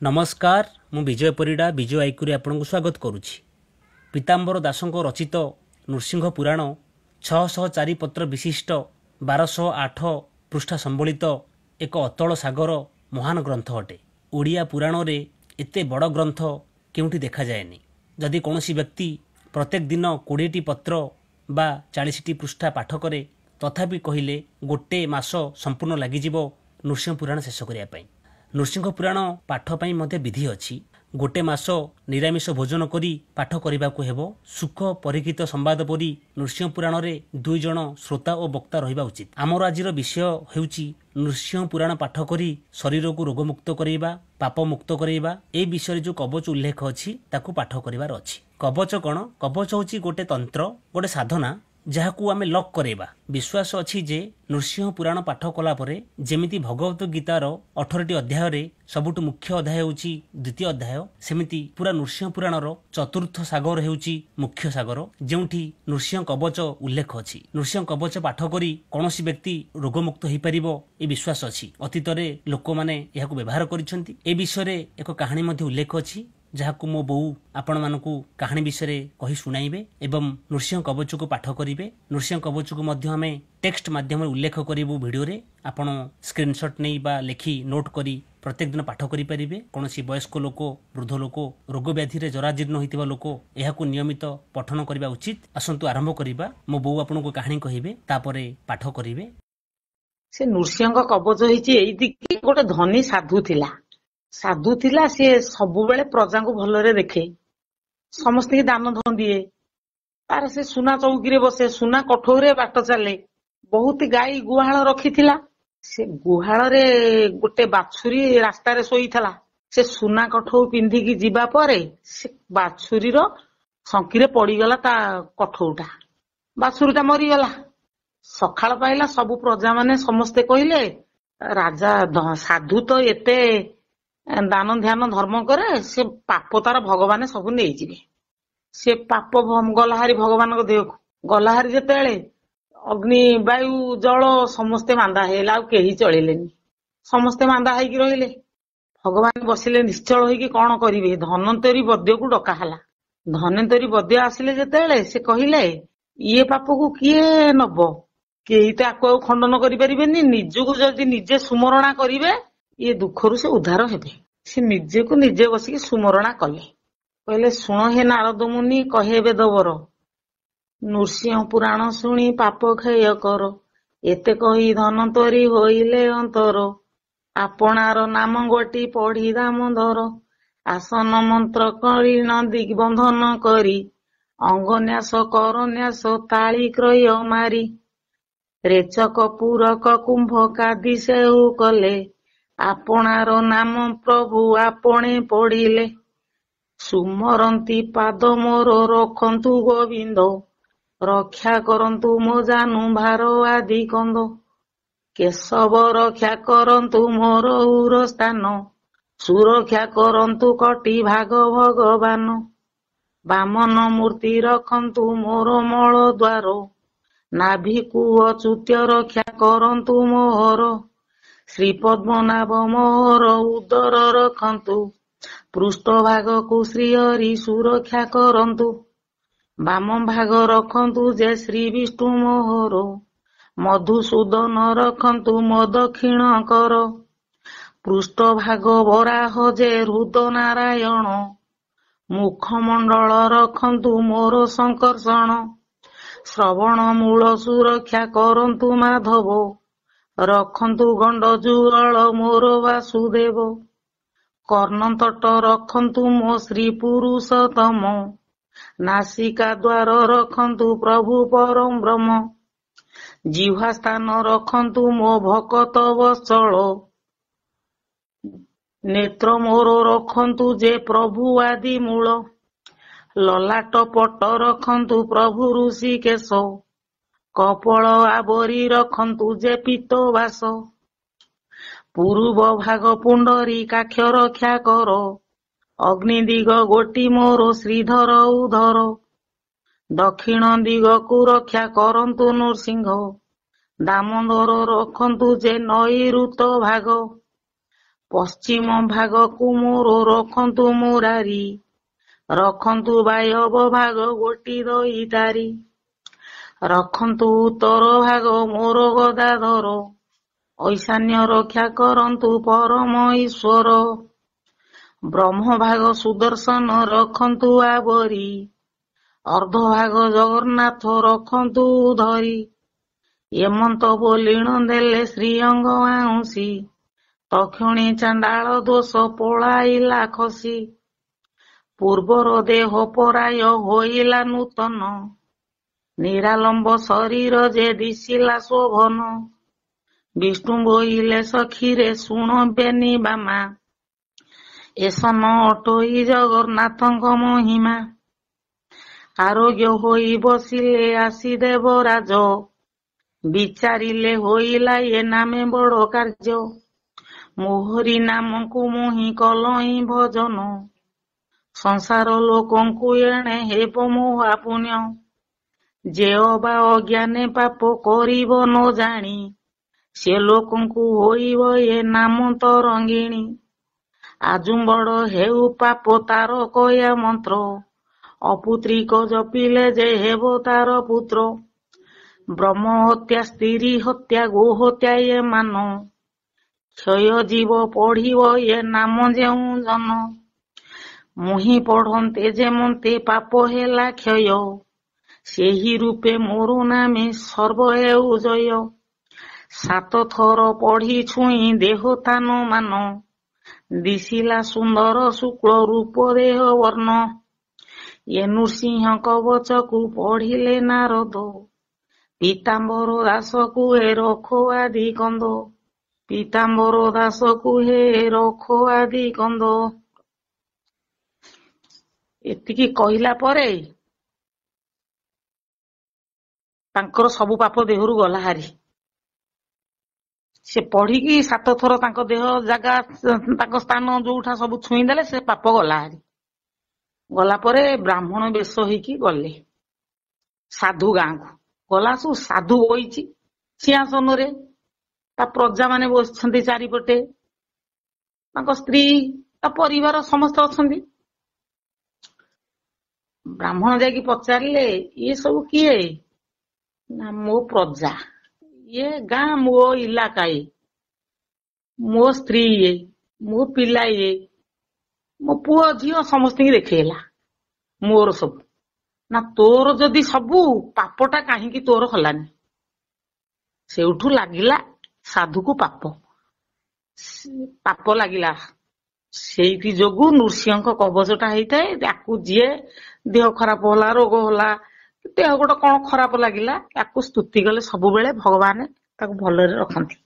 ନମସ୍କାର, ମୁଁ ବିଜୟ ପରିଡ଼ା, ବିଜୟ ଆଇକ୍ୟୁରେ ଆପଣଙ୍କୁ ସ୍ୱାଗତ କରୁଛି। ପୀତାମ୍ବର ଦାସଙ୍କ ରଚିତ ନୃସିଂହ ପୁରାଣ 604 ପତ୍ର ବିଶିଷ୍ଟ 1208 ପୃଷ୍ଠା ସମ୍ବଳିତ ଏକ ଅତଳ ସାଗର ମହାନ ଗ୍ରନ୍ଥ ଅଟେ। ଓଡ଼ିଆ ପୁରାଣରେ ଏତେ ବଡ଼ ଗ୍ରନ୍ଥ କେଉଁଠି ଦେଖାଯାଏନି। ଯଦି କୌଣସି ବ୍ୟକ୍ତି ପ୍ରତ୍ୟେକ ଦିନ 20ଟି ପତ୍ର ବା 40ଟି ପୃଷ୍ଠା ପାଠ କରେ, ତଥାପି କହିଲେ ଗୋଟେ ମାସ ସମ୍ପୂର୍ଣ୍ଣ ଲାଗିଯିବ ନୃସିଂହ ପୁରାଣ ଶେଷ କରିବା ପାଇଁ। ନୃସିଂହ ପୁରାଣ ପାଠ ପାଇଁ ମଧ୍ୟ ବିଧି ଅଛି। ଗୋଟେ ମାସ ନିରାମିଷ ଭୋଜନ କରି ପାଠ କରିବାକୁ ହେବ। ସୁଖ ପରୀକ୍ଷିତ ସମ୍ବାଦ ପରି ନୃସିଂହ ପୁରାଣରେ 2 ଜଣ ଶ୍ରୋତା ଓ ବକ୍ତା ରହିବା ଉଚିତ। ଆମର ଆଜିର ବିଷୟ ହେଉଛି ନୃସିଂହ ପୁରାଣ ପାଠ କରି ଶରୀରକୁ ରୋଗମୁକ୍ତ କରାଇବା, ପାପ ମୁକ୍ତ କରାଇବା। ଏ ବିଷୟରେ ଯେଉଁ କବଚ ଉଲ୍ଲେଖ ଅଛି ତାକୁ ପାଠ କରିବାର ଅଛି। କବଚ କ'ଣ? କବଚ ହେଉଛି ଗୋଟେ ତନ୍ତ୍ର, ଗୋଟେ ସାଧନା ଯାହାକୁ ଆମେ ଲକ୍ କରାଇବା। ବିଶ୍ୱାସ ଅଛି ଯେ ନୃସିଂହ ପୁରାଣ ପାଠ କଲା ପରେ ଯେମିତି ଭଗବତ ଗୀତାର 18ଟି ଅଧ୍ୟାୟରେ ସବୁଠୁ ମୁଖ୍ୟ ଅଧ୍ୟାୟ ହେଉଛି ଦ୍ୱିତୀୟ ଅଧ୍ୟାୟ, ସେମିତି ପୁରା ନୃସିଂହ ପୁରାଣର ଚତୁର୍ଥ ସାଗର ହେଉଛି ମୁଖ୍ୟ ସାଗର, ଯେଉଁଠି ନୃସିଂହ କବଚ ଉଲ୍ଲେଖ ଅଛି। ନୃସିଂହ କବଚ ପାଠ କରି କୌଣସି ବ୍ୟକ୍ତି ରୋଗମୁକ୍ତ ହୋଇପାରିବ, ଏ ବିଶ୍ୱାସ ଅଛି। ଅତୀତରେ ଲୋକମାନେ ଏହାକୁ ବ୍ୟବହାର କରିଛନ୍ତି। ଏ ବିଷୟରେ ଏକ କାହାଣୀ ମଧ୍ୟ ଉଲ୍ଲେଖ ଅଛି, ଯାହାକୁ ମୋ ବୋଉ ଆପଣମାନଙ୍କୁ କାହାଣୀ ବିଷୟରେ କହି ଶୁଣାଇବେ ଏବଂ ନୃସିଂହ କବଚକୁ ପାଠ କରିବେ। ନୃସିଂହ କବଚକୁ ମଧ୍ୟ ଆମେ ଟେକ୍ସଟ ମାଧ୍ୟମରେ ଉଲ୍ଲେଖ କରିବୁ ଭିଡ଼ିଓରେ। ଆପଣ ସ୍କ୍ରିନସଟ୍ ନେଇ ବା ଲେଖି ନୋଟ୍ କରି ପ୍ରତ୍ୟେକ ଦିନ ପାଠ କରିପାରିବେ। କୌଣସି ବୟସ୍କ ଲୋକ, ବୃଦ୍ଧ ଲୋକ, ରୋଗ ବ୍ୟାଧିରେ ଜରାଜୀର୍ଣ୍ଣ ହୋଇଥିବା ଲୋକ ଏହାକୁ ନିୟମିତ ପଠନ କରିବା ଉଚିତ। ଆସନ୍ତୁ ଆରମ୍ଭ କରିବା। ମୋ ବୋଉ ଆପଣଙ୍କୁ କାହାଣୀ କହିବେ, ତାପରେ ପାଠ କରିବେ। ସେ ନୃସିଂହଙ୍କ କବଚ ହେଇଛି ଏଇତିକି, ଗୋଟେ ଧନୀ ସାଧୁ ଥିଲା। ସାଧୁ ଥିଲା, ସିଏ ସବୁବେଳେ ପ୍ରଜାଙ୍କୁ ଭଲରେ ଦେଖେ, ସମସ୍ତଙ୍କୁ ଦାନ ଧନ ଦିଏ। ତାର ସେ ସୁନା ଚୌକିରେ ବସେ, ସୁନା କଠଉରେ ବାଟ ଚାଲେ। ବହୁତ ଗାଈ ଗୁହାଳ ରଖିଥିଲା। ସେ ଗୁହାଳରେ ଗୋଟେ ବାଛୁରୀ ରାସ୍ତାରେ ଶୋଇଥିଲା। ସେ ସୁନା କଠଉ ପିନ୍ଧିକି ଯିବା ପରେ ସେ ବାଛୁରୀର ଶଙ୍କିରେ ପଡିଗଲା ତା କଠଉଟା, ବାଛୁରୀଟା ମରିଗଲା। ସକାଳ ପାଇଲା, ସବୁ ପ୍ରଜା ମାନେ ସମସ୍ତେ କହିଲେ, ରାଜା ସାଧୁ ତ ଏତେ ଦାନ ଧ୍ୟାନ ଧର୍ମ କରେ, ସେ ପାପ ତାର ଭଗବାନ ସବୁ ନେଇଯିବେ। ସେ ପାପ ଗଲା ହାରି ଭଗବାନଙ୍କ ଦେହକୁ ଗଲା ହାରି। ଯେତେବେଳେ ଅଗ୍ନି, ବାୟୁ, ଜଳ ସମସ୍ତେ ମାନ୍ଦା ହେଇଗଲେ, ଆଉ କେହି ଚଳିଲେନି, ସମସ୍ତେ ମାନ୍ଦା ହେଇକି ରହିଲେ। ଭଗବାନ ବସିଲେ ନିଶ୍ଚଳ ହେଇକି, କଣ କରିବେ? ଧନ୍ୱନ୍ତରୀ ବୈଦ୍ୟକୁ ଡକା ହେଲା। ଧନ୍ୱନ୍ତରୀ ବୈଦ୍ୟ ଆସିଲେ ଯେତେବେଳେ, ସେ କହିଲେ, ଇଏ ପାପକୁ କିଏ ନବ? କେହି ତ ଆକୁ ଆଉ ଖଣ୍ଡନ କରିପାରିବେନି। ନିଜକୁ ଯଦି ନିଜେ ସୁମରଣା କରିବେ, ଇଏ ଦୁଃଖରୁ ସେ ଉଦ୍ଧାର ହେବେ। ସେ ନିଜକୁ ନିଜେ ବସିକି ସୁମରଣା କଲେ। କହିଲେ, ଶୁଣ ହେ ନାରଦ ମୁନି, କହେ ବେଦବର, ନୃସିଂହ ପୁରାଣ ଶୁଣି ପାପ କ୍ଷୟ କର। ଏତେ କହି ଧନନ୍ତରୀ ହୋଇଲେ ଅନ୍ତର, ଆପଣାର ନାମ ଗୋଟି ପଢି ଦାମୋଦର। ଆସନ ମନ୍ତ୍ର କରି ଦିଗ୍ବନ୍ଧନ କରି, ଅଙ୍ଗନ୍ୟାସ କରନ୍ୟାସ ତାଳି କ୍ରୟ ମାରି, ରେଚକ ପୂରକ କୁମ୍ଭ କାଦି ସେଉ କଲେ, ଆପଣାର ନାମ ପ୍ରଭୁ ଆପଣେ ପଢିଲେ। ସୁମରନ୍ତି ପାଦ ମୋର ରଖନ୍ତୁ ଗୋବିନ୍ଦ, ରକ୍ଷା କରନ୍ତୁ ମୋ ଜାନୁ ଭାର ଆଦି କନ୍ଦ। କେଶବ ରକ୍ଷା କରନ୍ତୁ ମୋର ଉର ସ୍ଥାନ, ସୁରକ୍ଷା କରନ୍ତୁ କଟି ଭାଗ ଭଗବାନ। ବାମନ ମୂର୍ତ୍ତି ରଖନ୍ତୁ ମୋର ମଳ ଦ୍ୱାର, ନାଭିକୁ ଅଚ୍ୟୁତ ରକ୍ଷା କରନ୍ତୁ ମୋହର। ଶ୍ରୀ ପଦ୍ମନାଭ ମୋହର ଉଦର ରଖନ୍ତୁ, ପୃଷ୍ଠ ଭାଗକୁ ଶ୍ରୀହରି ସୁରକ୍ଷା କରନ୍ତୁ। ବାମ ଭାଗ ରଖନ୍ତୁ ଯେ ଶ୍ରୀ ବିଷ୍ଣୁ ମୋହର, ମଧୁସୂଦନ ରଖନ୍ତୁ ମୋ ଦକ୍ଷିଣ କର। ପୃଷ୍ଠ ଭାଗ ବରାହ ଯେ ହୃଦ ନାରାୟଣ, ମୁଖମଣ୍ଡଳ ରଖନ୍ତୁ ମୋର ଶଙ୍କର୍ଷଣ। ଶ୍ରବଣ ମୂଳ ସୁରକ୍ଷା କରନ୍ତୁ ମାଧବ, ରଖନ୍ତୁ ଗଣ୍ଡ ଯୁଗଳ ମୋର ବାସୁଦେବ। କର୍ଣ୍ଣ ତଟ ରଖନ୍ତୁ ମୋ ଶ୍ରୀ ପୁରୁଷୋତ୍ତମ, ନାସିକା ଦ୍ୱାର ରଖନ୍ତୁ ପ୍ରଭୁ ପରମ ବ୍ରହ୍ମ। ଜିହ୍ୱା ସ୍ଥାନ ରଖନ୍ତୁ ମୋ ଭକତ ବତ୍ସଳ, ନେତ୍ର ମୋର ରଖନ୍ତୁ ଯେ ପ୍ରଭୁ ଆଦି ମୂଳ। ଲଲାଟ ପଟ ରଖନ୍ତୁ ପ୍ରଭୁ ଋଷିକେଶ, କପୋଳ ଆବରି ରଖନ୍ତୁ ଯେ ପୀତବାସ। ପୂର୍ବ ଭାଗ ପୁଣ୍ଡରୀକାକ୍ଷ ରକ୍ଷା କର, ଅଗ୍ନି ଦିଗ ଗୋଟି ମୋର ଶ୍ରୀଧର ଉଧର। ଦକ୍ଷିଣ ଦିଗକୁ ରକ୍ଷା କରନ୍ତୁ ନୃସିଂହ। ଦାମୋଦର ରଖନ୍ତୁ ଯେ ନୈଋତ ଭାଗ। ପଶ୍ଚିମ ଭାଗକୁ ମୋର ରଖନ୍ତୁ ମୁରାରୀ। ରଖନ୍ତୁ ବାୟବ ଭାଗ ଗୋଟି ଦଇତାରି। ରଖନ୍ତୁ ଉତ୍ତର ଭାଗ ମୋର ଗଦାଧର। ଐଶାନ୍ୟ ରକ୍ଷା କରନ୍ତୁ ପରମ ଈଶ୍ୱର। ବ୍ରହ୍ମ ଭାଗ ସୁଦର୍ଶନ ରଖନ୍ତୁ ଆବରି। ଅର୍ଦ୍ଧ ଭାଗ ଜଗନ୍ନାଥ ରଖନ୍ତୁ ଧରି। ଏମନ୍ତ ବୋଲିଣ ଦେଲେ ଶ୍ରୀଅଙ୍ଗ ଆଉଁସି। ତକ୍ଷୁଣୀ ଚାଣ୍ଡାଳ ଦୋଷ ପଳାଇଲା ଖସି। ପୂର୍ବର ଦେହ ପରାୟ ହୋଇଲା ନୂତନ। ନିରାଲମ୍ବ ଶରୀର ଯେ ଦିଶିଲା ଶୋଭନ। ବିଷ୍ଣୁ ବୋଇଲେ ସଖୀରେ ଶୁଣ ବେନି ବାମା। ଏସନ ଅଟଇ ଜଗନ୍ନାଥଙ୍କ ମହିମା। ଆରୋଗ୍ୟ ହୋଇ ବସିଲେ ଆସି ଦେବରାଜ। ବିଚାରିଲେ ହୋଇଲା ଏ ନାମେ ବଡ଼ କାର୍ଯ୍ୟ। ମୋହରି ନାମକୁ ମୁହିଁ କଲଇଁ ଭଜନ। ସଂସାର ଲୋକଙ୍କୁ ଏଣେ ହେବ ମହାପୁଣ୍ୟ। ଯେ ଅବା ଅଜ୍ଞାନେ ପାପ କରିବ ନ ଜାଣି, ସେ ଲୋକଙ୍କୁ ହୋଇବ ଏ ନାମ ତରଙ୍ଗିଣୀ। ଆଜୁମ୍ବଡ଼ ହେଉ ପାପ ତାର କୟା ମନ୍ତ୍ର। ଅପୁତ୍ରିକ ଜପିଲେ ଯେ ହେବ ତାର ପୁତ୍ର। ବ୍ରହ୍ମ ହତ୍ୟା ସ୍ତ୍ରୀ ହତ୍ୟା ଗୋ ହତ୍ୟା ଏ ମାନ। କ୍ଷୟ ଜୀବ ପଢିବ ଏ ନାମ ଯେଉଁ ଜନ। ମୁହିଁ ପଢନ୍ତେ ଯେମନ୍ତେ ପାପ ହେଲା କ୍ଷୟ। ସେହି ରୂପେ ମୋର ନାମେ ସର୍ବ ହେଉ ଜୟ। ସାତ ଥର ପଢି ଛୁଇଁ ଦେହ ଥାନ ମାନ। ଦିଶିଲା ସୁନ୍ଦର ଶୁକ୍ଳ ରୂପ ଦେହ ବର୍ଣ୍ଣ। ଏ ନୃସିଂହ କବଚକୁ ପଢିଲେ ନାରଦ। ପୀତାମ୍ବର ଦାସ କୁହେ ରଖ ଆଦି କନ୍ଦ। ପୀତାମ୍ବର ଦାସ କୁହେ ରଖ ଆଦି କନ୍ଦ। ଏତିକି କହିଲା ପରେ ତାଙ୍କର ସବୁ ପାପ ଦେହରୁ ଗଲା ହାରି। ସେ ପଢିକି 7 ଥର ତାଙ୍କ ଦେହ ଜାଗା ତାଙ୍କ ସ୍ଥାନ ଯୋଉଠା ସବୁ ଛୁଇଁ ଦେଲେ, ସେ ପାପ ଗଲା ହାରି। ଗଲା ପରେ ବ୍ରାହ୍ମଣ ବେଶ ହେଇକି ଗଲେ ସାଧୁ ଗାଁକୁ। ଗଲା ସବୁ ସାଧୁ ବଇଛି ସିଂହାସନରେ, ତା ପ୍ରଜା ମାନେ ବସିଛନ୍ତି ଚାରିପଟେ, ତାଙ୍କ ସ୍ତ୍ରୀ ତା ପରିବାର ସମସ୍ତେ ଅଛନ୍ତି। ବ୍ରାହ୍ମଣ ଯାଇକି ପଚାରିଲେ, ଇଏ ସବୁ କିଏ? ନା ମୋ ପ୍ରଜା, ଇଏ ଗାଁ ମୋ ଇଲାକା, ଇଏ ମୋ ସ୍ତ୍ରୀ, ଇଏ ମୋ ପିଲା, ଇଏ ମୋ ପୁଅ ଝିଅ, ସମସ୍ତଙ୍କୁ ଦେଖେଇଲା ମୋର ସବୁ। ନା ତୋର ଯଦି ସବୁ ପାପଟା କାହିଁକି ତୋର ହେଲାନି? ସେଇଠୁ ଲାଗିଲା ସାଧୁକୁ ପାପ, ପାପ ଲାଗିଲା। ସେଇଥି ଯୋଗୁ ନୃସିଂହଙ୍କ କବଚଟା ହେଇଥାଏ। ତାକୁ ଯିଏ ଦେହ ଖରାପ ହେଲା, ରୋଗ ହେଲା, ଦେହ ଗୋଟେ କଣ ଖରାପ ଲାଗିଲା, ତାକୁ ସ୍ତୁତି କଲେ ସବୁବେଳେ ଭଗବାନ ତାକୁ ଭଲରେ ରଖନ୍ତି।